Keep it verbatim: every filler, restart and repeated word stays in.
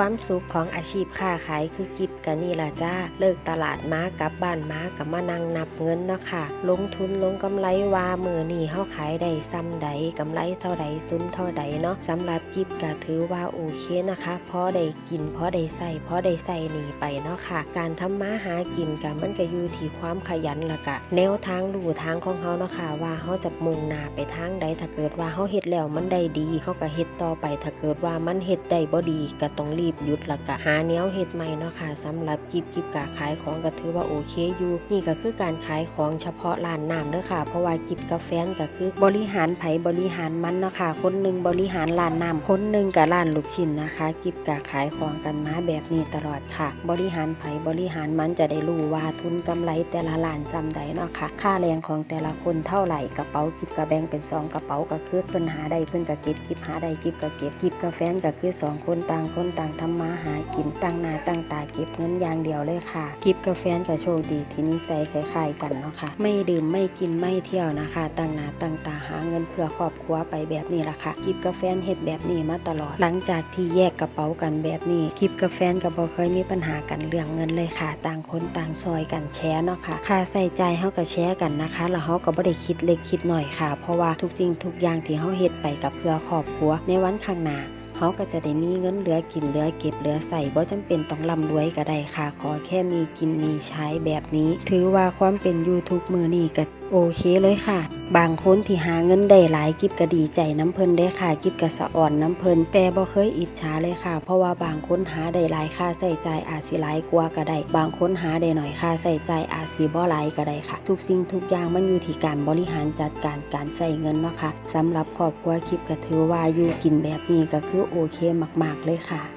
ความสุขของอาชีพค้าขายคือกิฟก็นี่ล่ะจ้า เลิกตลาดมากลับบ้านมาก็มานั่งนับเงินเนาะค่ะ ลงทุนลงกำไรว่ามื้อนี้เฮาขายได้ส่ำใด กำไรเท่าใด สูญเท่าใดเนาะ สำหรับกิฟก็ถือว่าโอเคนะคะ พอได้กิน พอได้ใช้ พอได้ใช้หนี้ไปเนาะค่ะ การทำมาหากินก็มันก็อยู่ที่ความขยัน แล้วก็แนวทางลู่ทางของเฮาเนาะค่ะ ว่าเฮาจะมุ่งหน้าไปทางใด ถ้าเกิดว่าเฮาเฮ็ดแล้วมันได้ดี เฮาก็เฮ็ดต่อไป ถ้าเกิดว่ามันเฮ็ดได้บ่ดี ก็ต้องรีบหยุด แล้วก็หาแนวเฮ็ดใหม่เนาะค่ะ สำหรับกิฟ กิฟก็ขายของก็ถือว่าโอเคอยู่ นี่ก็คือการขายของเฉพาะร้านน้ำเด้อค่ะ เพราะว่ากิฟกับแฟนก็คือบริหารไผบริหารมันเนาะค่ะ คนหนึ่งบริหารร้านน้ำ คนหนึ่งก็ร้านลูกชิ้นนะคะ กิฟก็ขายของกันมาแบบนี้ตลอดค่ะ บริหารไผบริหารมัน จะได้รู้ว่าทุนกำไรแต่ละร้านส่ำใดเนาะค่ะ ค่าแรงของแต่ละคนเท่าไหร่ กระเป๋ากิฟก็แบ่งเป็นสองกระเป๋า ก็คือเพิ่นหาได้เพิ่นก็เก็บ กิฟหาได้กิฟก็เก็บ กิฟกับแฟนก็คือสองคน ต่างคนต่างทำมาหากิน ตั้งหน้าตั้งตาเก็บเงินอย่างเดียวเลยค่ะ กิฟกับแฟนก็โชคดีที่นิสัยคล้ายๆกันเนาะค่ะ ไม่ดื่มไม่กินไม่เที่ยวนะคะ ตั้งหน้าตั้งตาหาเงินเพื่อครอบครัวไปแบบนี้ล่ะค่ะ กิฟกับแฟนเฮ็ดแบบนี้มาตลอด หลังจากที่แยกกระเป๋ากันแบบนี้ กิฟกับแฟนก็บ่เคยมีปัญหากันเรื่องเงินเลยค่ะ ต่างคนต่างซอยกันแชร์เนาะค่ะ ค่าใช้จ่ายเฮาก็แชร์กันนะคะ แล้วเฮาก็บ่ได้คิดเล็กคิดน้อยค่ะ เพราะว่าทุกสิ่งทุกอย่างที่เฮาเฮ็ดไปก็เพื่อครอบครัว ในวันข้างหน้า เฮาก็จะได้มีเงินเหลือกินเหลือเก็บเหลือใช้ บ่จำเป็นต้องร่ำรวยก็ได้ค่ะ ขอแค่มีกินมีใช้แบบนี้ ถือว่าความเป็นยูทูบมื้อนี้ก็โอเคเลยค่ะ บางคนที่หาเงินได้หลาย กิฟก็ดีใจนำเพิ่นเด้อค่ะ กิฟก็สะออนนำเพิ่น แต่บ่เคยอิจฉาเลยค่ะ เพราะว่าบางคนหาได้หลาย ค่าใช้จ่ายอาจสิหลายกว่าก็ได้ บางคนหาได้น้อย ค่าใช้จ่ายอาจสิบ่หลายก็ได้ค่ะ ทุกสิ่งทุกอย่างมันอยู่ที่การบริหารจัดการการใช้เงินเนาะค่ะ สำหรับครอบครัวกิฟก็ถือว่าอยู่กินแบบนี้ก็คือโอเคมากๆเลยค่ะ